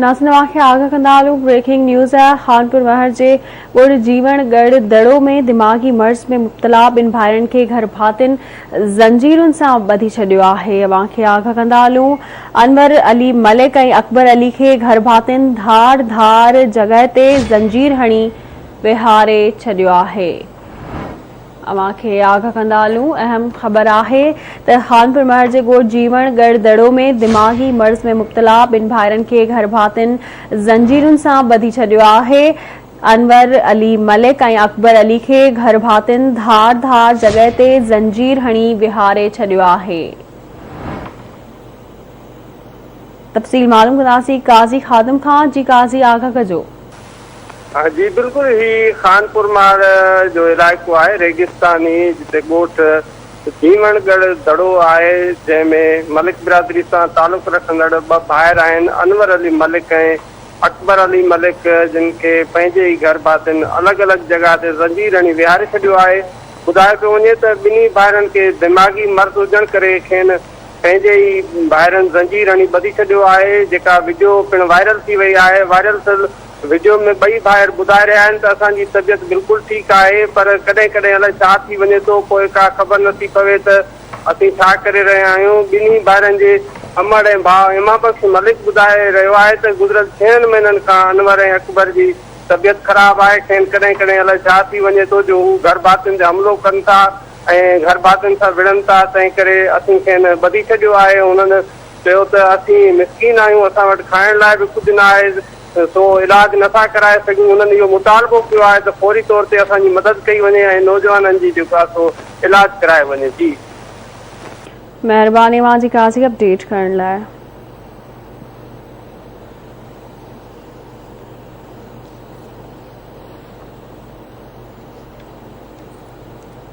ناظرين اوهان کي آگاهه ڪندا هلون بريڪنگ نيوز خانپور مهر جي ڳوٺ جيوڻ ڳڙهه دڙو ۾ دماغي مرض ۾ مبتلا ٻن ڀائرن کي گهر ڀاتين زنجيرن سان ٻڌي ڇڏيو آهي اوهان کي آگاهه ڪندا هلون انور علي ملڪ ۽ اڪبر علي کي گهر ڀاتين ڌار ڌار جڳهه تي زنجير هڻي ويهاري ڇڏيو آهي. اوهان کي آگاهه ڪندا هلون اهم خبر آهي ته خانپور مهر جي ڳوٺ جيوڻ ڳڙهه دڙو ۾ دماغي مرض ۾ مبتلا ٻن ڀائرن کي گهر ڀاتين زنجيرن سان ٻڌي ڇڏيو آهي انور علي ملڪ ۽ اڪبر علي کي گهر ڀاتين ڌار ڌار جڳهه تي زنجير هڻي ويهاري ڇڏيو آهي. تفصيل معلوم ڪنداسين قاضي خادم کان جي قاضي آگاهه ڪجو. جي بلڪل هي خانپور ماڙ جو علائقو آهي ريگستاني جتي ڳوٺ جيوڻ ڳڙهه دڙو آهي جنهن ۾ ملڪ برادري سان تعلق رکندڙ ٻه ڀائر آهن انور علي ملڪ ۽ اڪبر علي ملڪ جن کي پنهنجي ئي گهر ڀاتين الڳ الڳ جڳهه تي زنجير هڻي ويهاري ڇڏيو آهي ٻڌايو پيو وڃي ته ٻنهي ڀائرن کي دماغي مرض هجڻ ڪري کين پنهنجي ئي ڀائرن زنجير هڻي ٻڌي ڇڏيو آهي، جيڪا وڊيو پڻ وائرل ٿي وئي آهي، وائرل ٿيل وڊيو ۾ ٻئي ڀائر ٻڌائي رهيا آهن ته اسان جي طبيعت بلڪل ٺيڪ آهي پر ڪڏهن ڪڏهن الائي ڇا ٿي وڃي ٿو پوء ڪا خبر نٿي پوي ته اسين ڇا ڪري رهيا آهيون، ٻنهي ڀائرن جي امڙ ۽ ڀاء امام بخش ملڪ ٻڌائي رهيو آهي ته گذريل ڇهن مهينن کان انور ۽ اڪبر جي طبيعت خراب آهي، کين ڪڏهن ڪڏهن الائي ڇا ٿي وڃي ٿو جو هو گهر ڀاتين تي حملو ڪن ٿا. ۽ گهر ڀاتين سان وڙهن ٿا، تنهن ڪري اسين کين ٻڌي ڇڏيو آهي. هنن چيو ته اسين مسڪين آهيون، اسان وٽ کائڻ لاء به ڪجهه نه آهي، سو علاج نه ٿا ڪرائي سگهون. هنن اهو مطالبو ڪيو آهي ته فوري طور تي اسان جي مدد ڪئي وڃي ۽ نوجوانن جي جيڪو آهي سو علاج ڪرايو وڃي. جي. مهرباني اوهان جي قاضي اپڊيٽ ڪرڻ لاء.